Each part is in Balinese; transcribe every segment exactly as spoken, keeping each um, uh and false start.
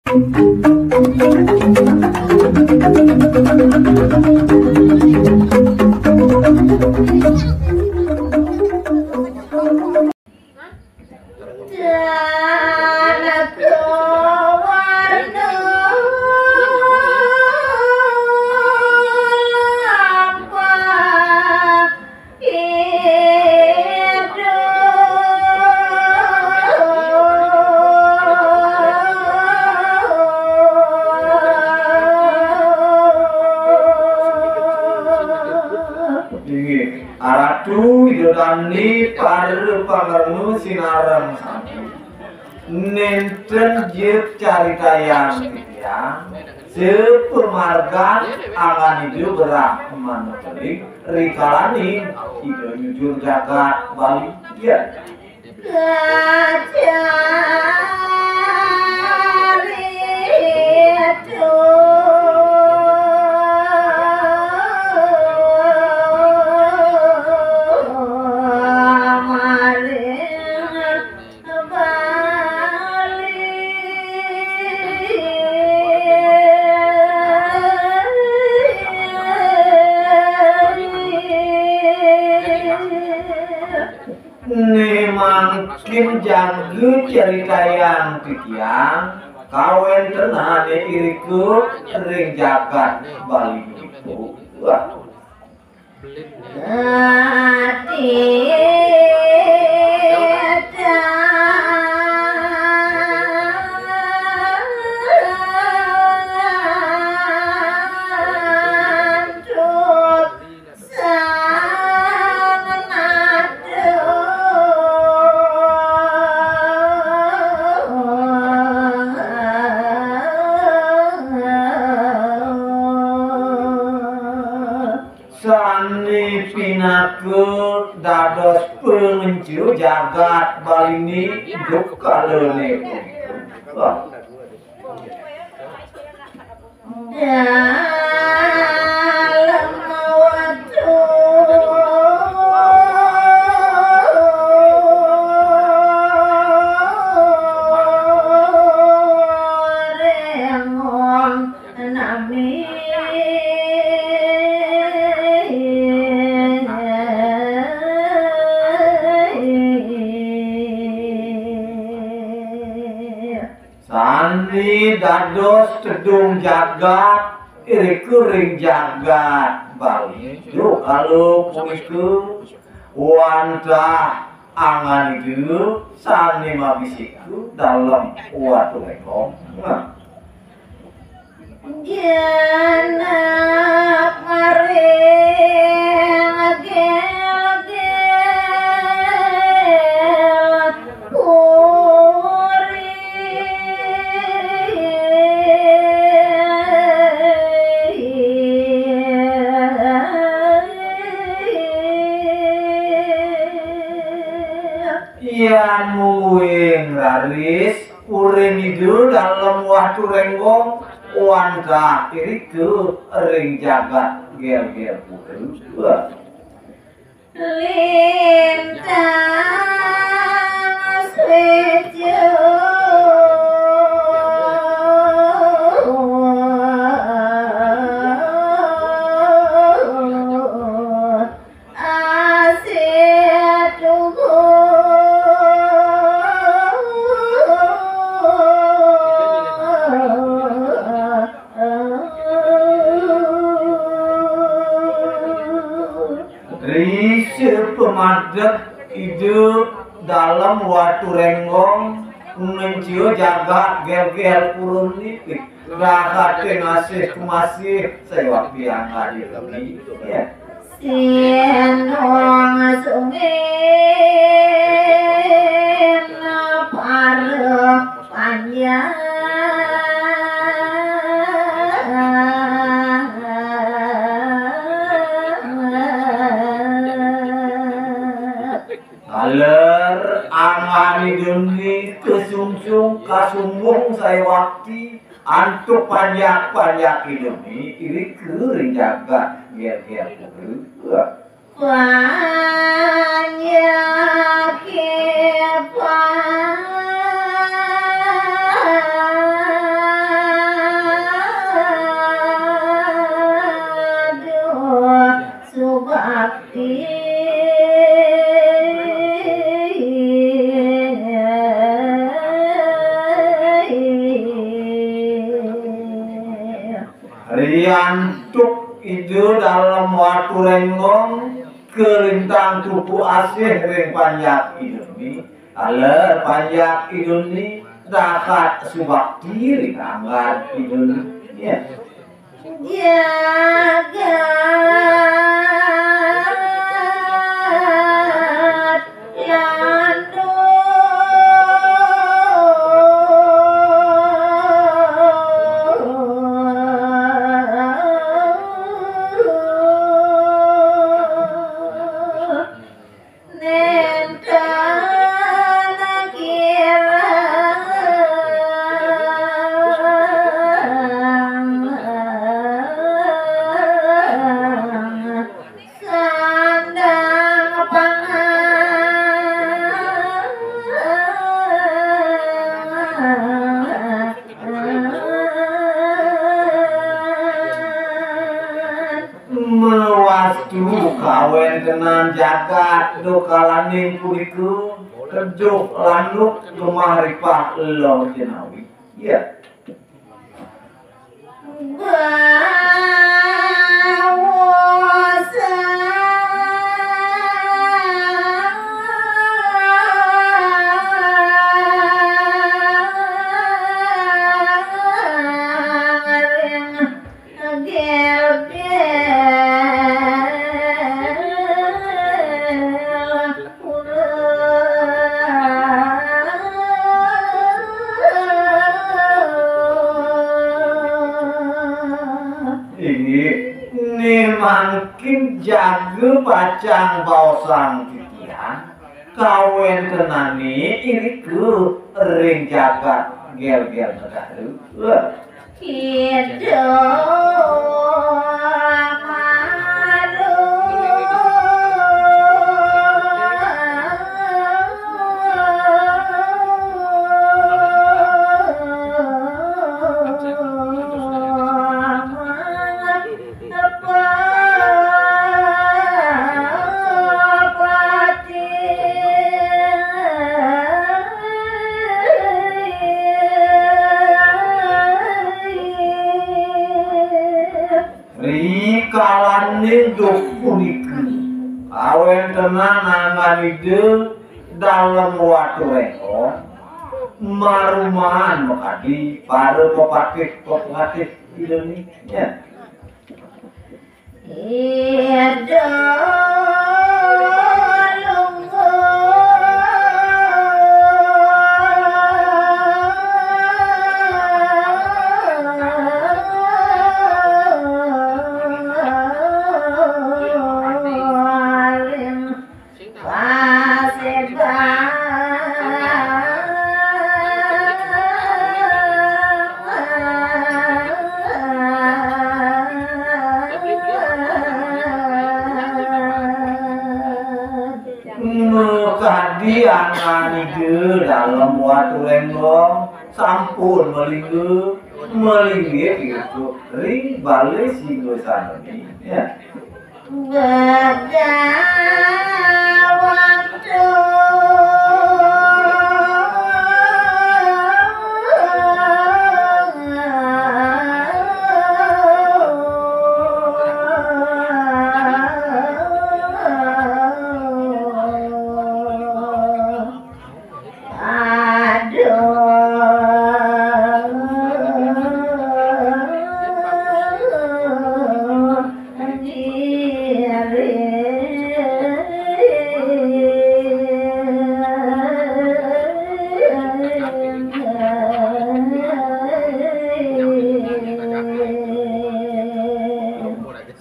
Inggih, Ratu Ida dané para pangrena sinareng sami. Nénten jeg caritayang titiang, sapamargan anggan Ida Brahmana Keling, rikalaning Ida nyujur jagat Bali. Ya. Né mangkin jaga caritayang titiang, kawéntenané irika ring jagat Bali puniki. Wah. Sané pinaka dados pangenca jagat Baliné duk kalané punika. Wah. Dalem watu rengon nami. Sané dados tedung jagat, irika ring jagat Bali. Duk kala punika wantah anggan Ida sané mabisika dalem Watu Renggong. Nah. Genep maring gel-gel puri. Yan mungguing raris, puri Ida dalem Watu Renggong, wantah irika ring jagat Gel-Gel Pura. Lintang swéca. Asih tunggu. Risa pamadeg idup dalem Watu Renggong, ngenca jagat Gel-Gel Pura niki. Rahaté ngasih kemasih, saya waktu yang hadir lagi. Ya. Sinong sungin para panjang. Taler angani duni kasungsung kasumbung saya wakti. Antuk panjak-panjak idup ni, irika ring jagat Gel-Gel Pura. Panjak pan- Riantuk Ida Dalem Watu Renggong, kalintang tuku asih ring panjak Ida ni. Taler panjak Ida ni, dahat subakti ring angga Ida ni. Ya. Jagat landu. Nenten kirang sandang pangan. Mawastu kawéntenan jagat dukalaning punika, keduh landuk gemah ripah lela jenawi. Ya. Bawa Inggih, né mangkin jaga pacang baosang titiang, kawéntenané irika ring jagat Gélgél Negara. Kidul malu. Rikalaning duk punika, kawéntenan anggan Ida Dalem Watu Réngkong, marumahan makadi para pepatih-pepatih Ida niki. Ya. Ida Lungga. Paseban. Makadi anggan Ida Dalem Watu Rénggong, sampun malingga, malinggih irika ring balé singgasana. Ya. Beda waktu. Aduh, diri.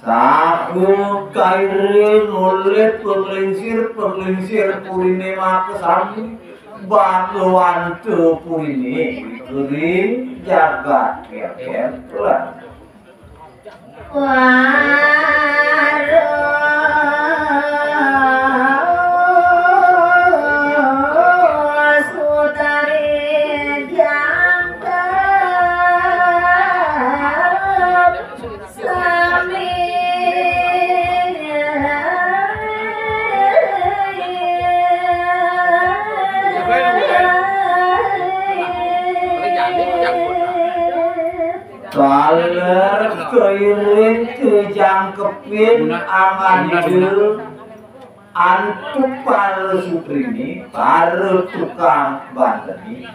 Saha kairing olih panglingsir-panglingsir puriné makasami, Bhagawanta puriné ring jagat Gélgél. Waro sutari jangkep. Sami. Taler keiring tejangkepin angan Ida antuk para sutrini, para tukang banteni.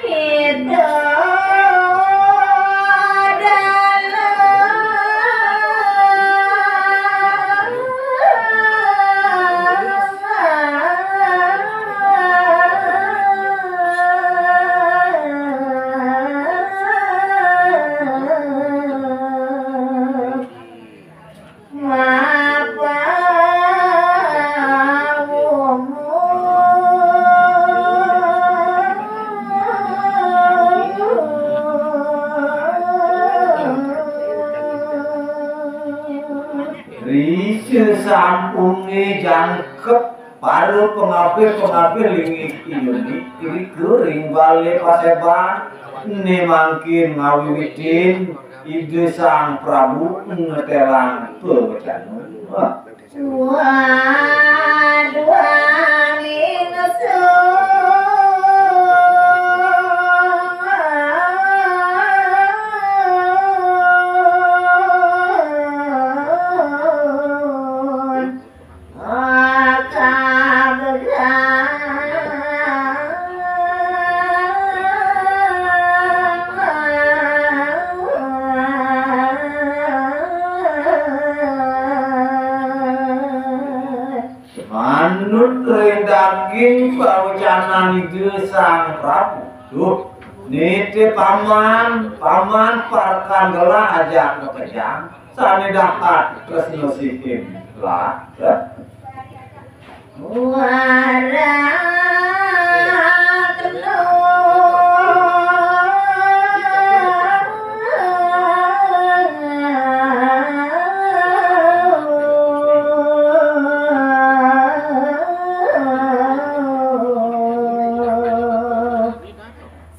Ida dalem. Ri sesampune jangkep para pangabih-pangabih linggih Ida niki ring bale paseban, ne mangkin ngawiwitin Ida Sang Prabu ngetelang pawecana. Wah. Waduh, angin sun. Manut ring daging pawecanan Ida Sang Prabu. Duh, nitih paman, paman parekan gelah ajak makejang. Sane dahat tresna sihin lah. Warak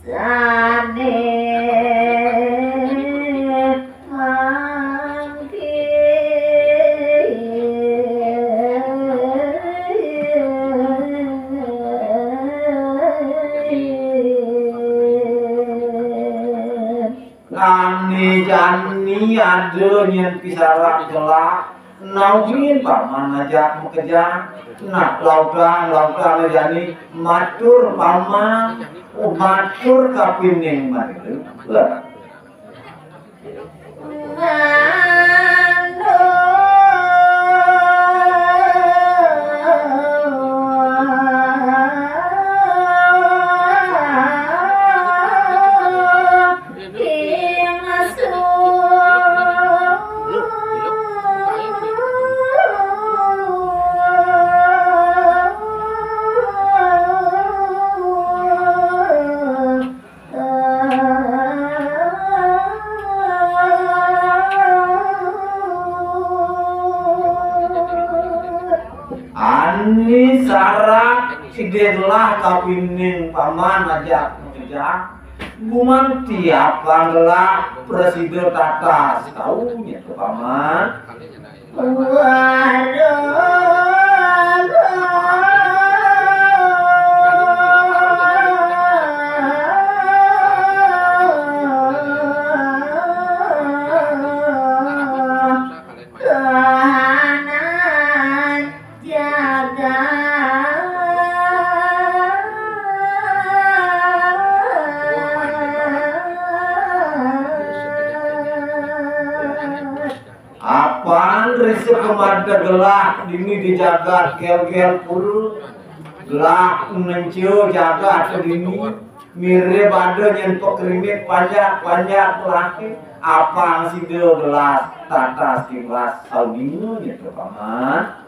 Sane mangkin. Ane jani ada nyen pisarak gelah. Nauhin paman ajak makejang. Nah, lautang, lautang jani matur paman, oh, matur kapining manira. Lah. Ane sarak sida gelah kapining paman ajak makejang. Gumanti apang gelah prasida tatas tau nyen to paman. Waduh. Kahanan jagat. Apan risa kemad gelah dini di jagat Gelgel Pura. Gelah ngenca jagat dini. Mirib ada nyen pakrimit panjak-panjak laki. Apang sida gelah tatas tiwas saudina nyen to paman.